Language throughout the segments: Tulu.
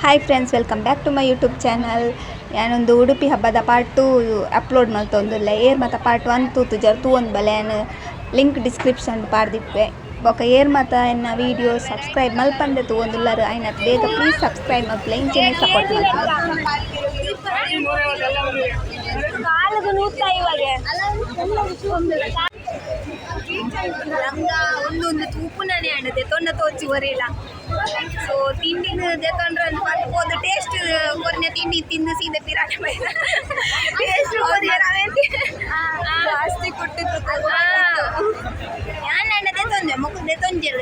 Hi friends, welcome back to my YouTube channel. ಯಾನೊಂದು Udupi ಹಬ್ಬದ ಪಾರ್ಟ್ 2 ಅಪ್ಲೋಡ್ ಮಲ್ತೊಂದುಲ್ಲೆ. ಏರ್ ಮಾತ ಪಾರ್ಟ್ 1 ತೂತುಜರ್ ತೂವೊಂದು ಬಲೆ. ಯಾನ್ ಲಿಂಕ್ ಡಿಸ್ಕ್ರಿಪ್ಷನ್ ಪಾಡ್ದಿಪ್ಪೆ. ಬೊಕ ಏರ್ ಮಾತ ಎನ್ನ ವೀಡಿಯೋ ಸಬ್ಸ್ಕ್ರೈಬ್ ಮಲ್ಪಂದೆ ತೂವೊಂದುಲ್ಲರ್ ಐನಾತ್ ಬೇಗ ಪ್ಲೀಸ್ ಸಬ್ಸ್ಕ್ರೈಬ್ ಮಲ್ಪುಲೆ, ಇಂಚನೆ ಸಪೋರ್ಟ್ ಮಲ್ಪುಲೆ. ಕಾಲುಗು ನೂತ ಇವಾಗ ಲಂಗ ಒಂದು ಒಂದು ತೂಪುನನೇ ಆಂಡದೆ ತೊಂಡ ತೋಚಿ ಒರಿಲ್ಲ. ಸೊ ತಿಂಡಿನ ದೆತೊಂಡ್ರೆ ಪೋದು ಟೇಸ್ಟ್ ಕೊರ್ನೆ ತಿಂಡಿ ತಿಂದು ಸೀದೆ ಪಿರಾಟ ಟೇಸ್ಟ್ ಕೊರಿಯರ್ ಜಾಸ್ತಿ ಕೊಟ್ಟಿದ್ರು. ಯಾನ್ ಅಂಡ ದೆತೊಂಜೆ ಮೊಕ್ಲು ದೆತೊಂಜೆರ್.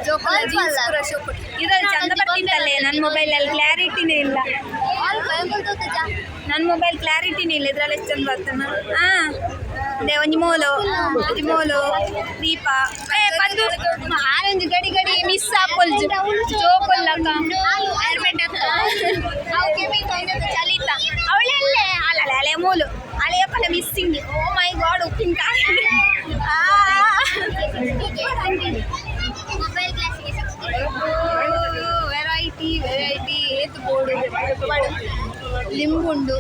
ಜೋಕುಲ ಜೀನ್ಸ್ ಪೂರ ಶೋಕು. ಇದ್ರಲ್ಲಿ ಚಂದ ಬರ್ತಿತ್ತಲ್ಲೇ. ನನ್ನ ಮೊಬೈಲಲ್ಲಿ ಕ್ಲಾರಿಟಿನೇ ಇಲ್ಲ. ನನ್ನ ಮೊಬೈಲ್ ಕ್ಲಾರಿಟಿನೇ ಇಲ್ಲ, ಇದ್ರಲ್ಲಿ ಎಷ್ಟು ಚಂದ ಬರ್ತದೆ. ಹಾಂ, ಅದೇ ಒಂಜಿ ಮೋಲು, ಒಂಜಿ ಮೋಲು ದೀಪ. ಏ ಬಂದು ಆರೆಂಜ್ ಗಡಿ ಗಡಿ ಮಿಸ್ ಆಪೊಲ್ಜು ಜೋಕುಲ್ಲಕ. ಚಲಿತ ಅವಳೆಲ್ಲೇ ಅಲ್ಲ ಅಲೆ ಮೂಲು ಅಲೆಯಪ್ಪನ ಮಿಸ್ಸಿಂಗ್. ಓ ಮೈ ಗಾಡ್, ಉಪ್ಪಿನಕಾಯಿ. ಮೊಬೈಲ್ ಕ್ಲಾಸಿಗೆ. ವೆರೈಟಿ ವೆರೈಟಿ ಏತ್ ಬೋಡು ಲಿಂಬುಂಡು.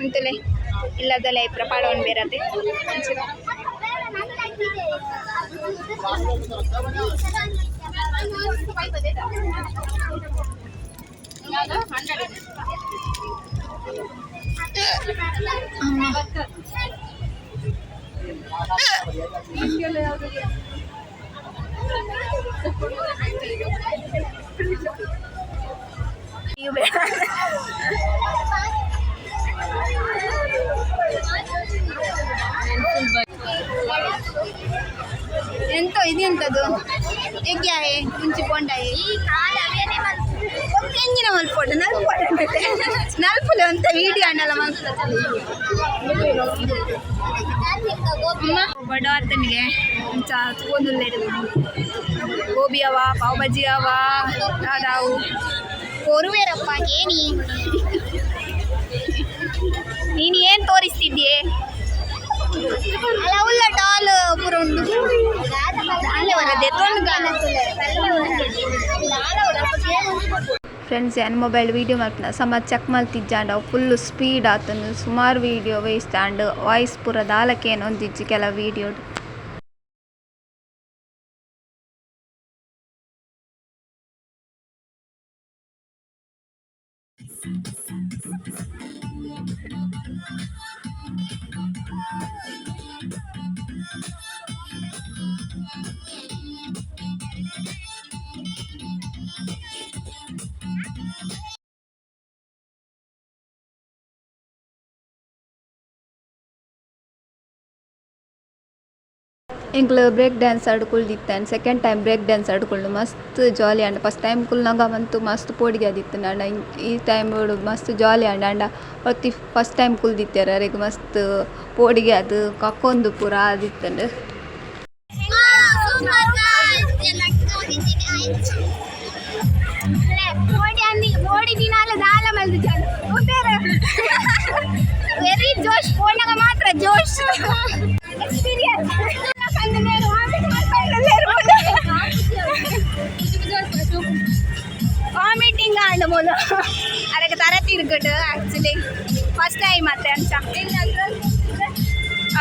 ಅಂತಲೇ ಇಲ್ಲದಲ್ಲೇ ಇಪ್ರ ಪಾಡವನ್ ಬೇರತೆ. ನೀವು ಬೇಡ. ಎಂತ ಇದು? ಎಂತದು? ಎಗ್ಯಾಯೆ ಮುಂಚಿ ಪೊಂಡಾಯೆ. ಎಂಜಿನ ಮಲ್ಪೊಡು ನಲ್ಪೊಡು ನಲ್ಪುಲೆ ಅಂತ ವೀಡಿಯೋ ಅಂಡಲ ಮಲ್ಪ. ಬಡ ಆತನಿಗೆ ಅಂಚ ತೂವೊಂದುಲ್ಲೆರ್. ಗೋಬಿ ಅವ, ಪಾವ್ ಭಾಜಿ ಅವ, ದಾದಾವು. ಕೊರುವೇರಪ್ಪ ಏನಿ. ನೀನು ಏನು ತೋರಿಸ್ತಿದ್ಯೆ? ಅಲ್ಲ, ಉಲ್ಲ ಡಾಲ್ ಪೂರ ಉಂಡು. ಅಲ್ಲೇ ಹೊರದೆ. ಫ್ರೆಂಡ್ಸ್, ಯಾನ್ ಮೊಬೈಲ್ ವೀಡಿಯೋ ಮಲ್ಪುನ ಸಮ ಚೆಕ್ ಮಲ್ತಿಜ್ಜಾಂಡ ಅವು ಫುಲ್ ಸ್ಪೀಡ್ ಆತುಂಡು. ಸುಮಾರು ವೀಡಿಯೋ ವೇಸ್ಟ್ ಆಂಡ್. ವಾಯ್ಸ್ ಪೂರ ದಾಲ ಕೇನೊಂದಿಜ್ಜಿ ಕೆಲವು ವೀಡಿಯೋಡ್. ಎಂಕ್ಲು ಬ್ರೇಕ್ ಡ್ಯಾನ್ಸ್ ಆಡ್ ಕುಲ್ದಿತ್ತೆ. ಸೆಕೆಂಡ್ ಟೈಮ್ ಬ್ರೇಕ್ ಡ್ಯಾನ್ಸ್ ಆಡ್ಕೊಂಡು ಮಸ್ತ್ ಜಾಲಿ ಆಂಡ್. ಫಸ್ಟ್ ಟೈಮ್ ಕುಲ್ನಗ ಮಂತು ಮಸ್ತ್ ಪೋಡಿಗೆ ಆದಿತ್ತು. ಆಂಡ ಈ ಟೈಮ್ ಮಸ್ತ್ ಜಾಲಿ ಆಂಡ್. ಆಂಡ ಒರ್ತಿ ಫಸ್ಟ್ ಟೈಮ್ ಕುಲ್ದಿತ್ತೆರ್, ಅರೆಗ್ ಮಸ್ತ್ ಪೋಡಿಗೆ ಆದ್ ಕಕ್ಕೊಂದು ಪೂರ ಆದಿತ್ತುಂಡು. ಓಡಿ ದಿನಾಲ ದಾಲ ಮಲ್ದು ವೆರಿ ಜೋಶ್. ಫೋನಾಗ ಮಾತ್ರ ಜೋಶ್ ಎಕ್ಸ್ಪೀರಿಯನ್ಸ್. ವಾಮಿಟಿಂಗ್ ಆಂಡ್ ಮೂಲು ಅರೆಗ್ ತರ ತಿರ್ಗಡ್. ಆಕ್ಚುಲಿ ಫಸ್ಟ್ ಟೈಮ್ ಅತ್ತೆ ಅಂಚ.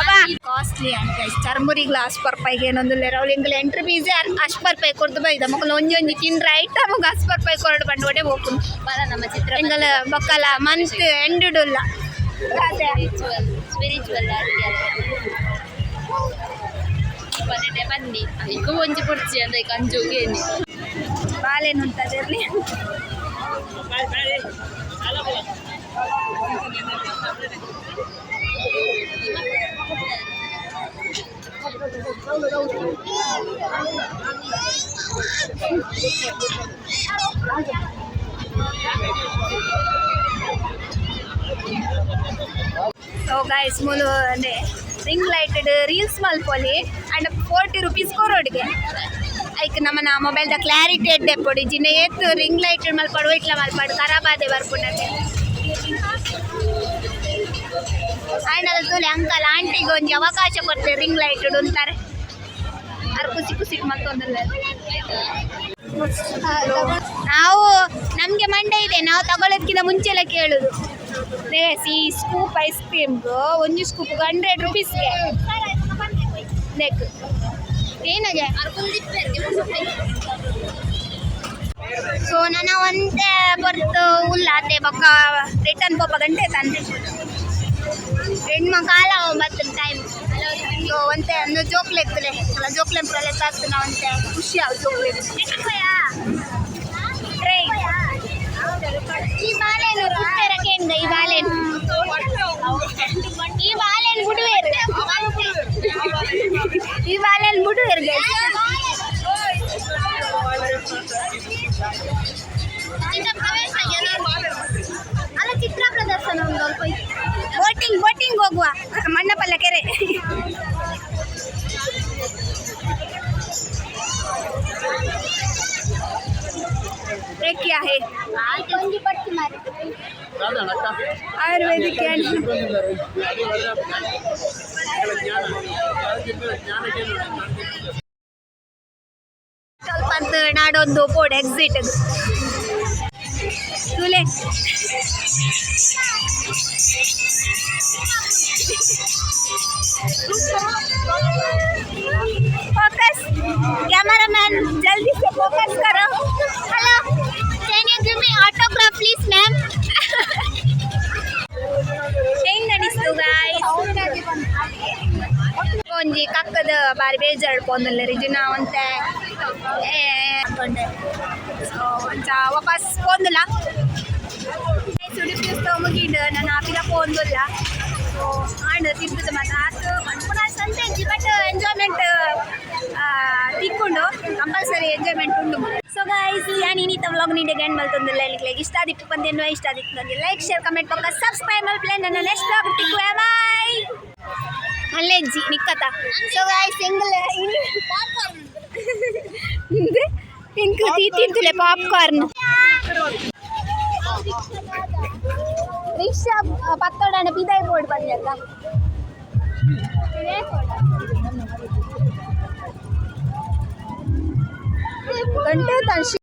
ಅಬ್ಬಾ, ಕಾಸ್ಟ್ಲಿ ಅಂತ. ಚರ್ಮುರಿ ಗ್ಲಾಸ್ ಪರ್ಪಾಯಿಗೆ ಏನೊಂದುಲ್ಲೆರ್ ಅವ್ಲು. ಎಂಕುಲು ಎಂಟ್ರಿ ಫೀಸೇ ಅಷ್ಟು ಪರ್ಪಾಯಿ ಕೊರ್ದು ಬೈದ. ಮೊಕುಲು ಒಂಜಿ ಒಂಜಿ ತಿಂದ್ರ ಐಟಮ್ಗೆ ಅಷ್ಟು ಪರ್ಪಾಯಿ ಕೊರಡು ಬಂದು ಒಡೆ ಹೋಪುನು. ನಮ್ಮ ಚಿತ್ರ. ಎಂಕಲ್ ಬೊಕ್ಕಲ ಮಂತ್ ಎಂಡುಡುಲ್ಲ. ಸ್ಪಿರಿಚುವಲ್ ಸ್ಪಿರಿಚುವಲ್ ಪನ್ನಿಟ್ಟೆ ಬನ್ನಿ ಇಕ್ಕ ಒಂಜಿ ಪೊಡ್ಚಿ ಅಂದ ಕಂಜುಗೆ. ಬಾಳೆಹಣ್ಣು ಉಂಟದಿರ್ಲಿ. ಸೊ ಗೈಸ್, ಮೂಲು ಅಂದೆ ರಿಂಗ್ ಲೈಟೆಡ್ ರೀಲ್ಸ್ ಮಲ್ಪೊಲಿ ಅಂಡ್ 40 ರುಪೀಸ್ ಕೊರೊಡಿಗೆ. ಐಕ್ ನಮ್ಮನ ಮೊಬೈಲ್ದ ಕ್ಲಾರಿಟಿ ಎಡ್ಡೆ ಪೊಡಿ ಜಿನ್ನ ಏತ್ ರಿಂಗ್ ಲೈಟ್ ಮಲ್ಪಡು ಇಟ್ಲ ಮಲ್ಪಡು ಖರಾಬಾದೆ ಬರ್ಪುಂಡತೆ. ಆಂಡಲ ತೂಲೆ ಅಂಕಲ್ ಆಂಟಿಗೆ ಒಂಜಿ ಅವಕಾಶ ಕೊಡ್ತಾರೆ ರಿಂಗ್ ಲೈಟ್ ಉಂತಾರೆ. ಅರ್ ಖುಷಿ ಖುಷಿ ಮತ್ತೊಂದಲ್ಲ. ನಾವು ನಮಗೆ ಮಂಡೆ ಇದೆ, ನಾವು ತಗೊಳ್ಳೋದಕ್ಕಿಂತ ಮುಂಚೆಲ್ಲ ಕೇಳುದು. ಈ ಸ್ಕೂಪ್ ಐಸ್ ಕ್ರೀಮ್ ಒಂಜಿ ಸ್ಕೂಪ್ 100 ರುಪೀಸ್ಗೆ. ನೆಕ್ ಏನಾಗೆ? ಸೊ ನನ್ನ ಒಂತೆ ಬರ್ತು ಉಲ್ಲಾತೆ ಬೊಕ್ಕ ರಿಟರ್ನ್ ಪೋಪ ಗಂಟೆ ತಂದೆ ಹೆಣ್ಮ ಕಾಲ ಬತ್ತ ಟೈಮ್. ಸೊ ಒಂತೆ ಅಂದು ಜೋಕ್ಲೆ ಇತ್ತಲೆ ಅಲ್ಲ, ಜೋಕ್ಲೆ ಪ್ರಲೆ ತಾಕ್ತು ನಾ ಒಂತೆ ಖುಷಿ ಆವು ಜೋಕ್ಲೆ. ಟ್ರೈನ್. ಈ ಬಾಳೆಹಣ್ಣು ಪುಟ್ಟೆರ ಕೇಂದ್ರ. ಈ ಬಾಳೆಹಣ್ಣು, ಈ ಬಾಳೆಹಣ್ಣು ಬಿಡುವೇರು, ಈ ಬಾಳೆಹಣ್ಣು ಬಿಡುವೇರು. ಅಲ್ಲ, ಚಿತ್ರ ಪ್ರದರ್ಶನ ಒಂದು ಸ್ವಲ್ಪ. ಬೋಟಿಂಗ್, ಬೋಟಿಂಗ್ ಹೋಗುವ. ಮಣ್ಣಪಲ್ಲ ಕೆರೆ. ये क्या है? आयुर्वेदिक. ಸ್ವಲ್ಪ ಅಂತ ನಾಡೊಂದು ಬೋರ್ಡ್ ಎಕ್ಸಿಟ್ ತುಲೆ. फोकस, कैमरामैन, जल्दी से फोकस करो. Hello, can you give me autograph, please, ma'am? ಹೆಂಗ್ ಅನಿಸ್ತು ಗಾಯ್ಸ್? ಒಂಜಿ ಕಕ್ಕದ ಬಾರಿ ಬೇಜಾರು ಪೋಂದಲ್ಲ ರಿಜುನ ಒಂತೆ ಅನ್ಕೊಂಡೆ. ಸೊ ಒಂಚ ವಾಪಸ್ ಪೋಂದುಲ. ಉಡುಪಿ ಉತ್ಸವ ಮುಗಿಂಡು, ನಾನು ಆಪಿದ ಪೋಂದುಲ್ಲ. ಸೊ ಆಂಡ್ ತಿರ್ಗುದು ಮಾತ್ರ ಆತು. ಪನ್ಪುನ ಸಂತೆ, ಬಟ್ ಎಂಜಾಯ್ಮೆಂಟ್ ತಿಕ್ಕೊಂಡು ಕಂಪಲ್ಸರಿ ಎಂಜಾಯ್ಮೆಂಟ್ ಉಂಡು. ಸೊ ಗೈಸ್, ಯಾನ್ ಇನಿತ ವ್ಲಾಗ್ ನೀಡೆ ಎಂಡ್ ಮಲ್ತೊಂದುಲ್ಲ. ಇಷ್ಟ ಆದಿಪ್ಪು ಪಂದೇನು ಇಷ್ಟ ಆದಿತ್ತು ಲೈಕ್, ಶೇರ್, ಕಮೆಂಟ್ ಪಕ್ಕ ಸಬ್ಸ್ಕ್ರೈಬ್ ಮಲ್ಪಲೆ. ನನ್ನ ನೆಕ್ಸ್ಟ್ ವ್ಲಾಗ್ ತಿಕ್ಕುವೆ. ಬಾಯ್. ಅಲ್ಲೆಜ್ಜಿ ನಿಕ್ಕತ. ಸೊ ಗೈಸ್, ಸಿಂಗಲ್ ಇಂಕ್ ತಿಂತುಲೆ ಪಾಪ್ಕಾರ್ನ್. ರಿಕ್ಷಾ ಪತ್ತೊಡನ ಪಿದಾಯಿ ಬೋರ್ಡ್ ಬಂದಕ್ಕ. ಗಂಟೆ ತನ್ಶಿ.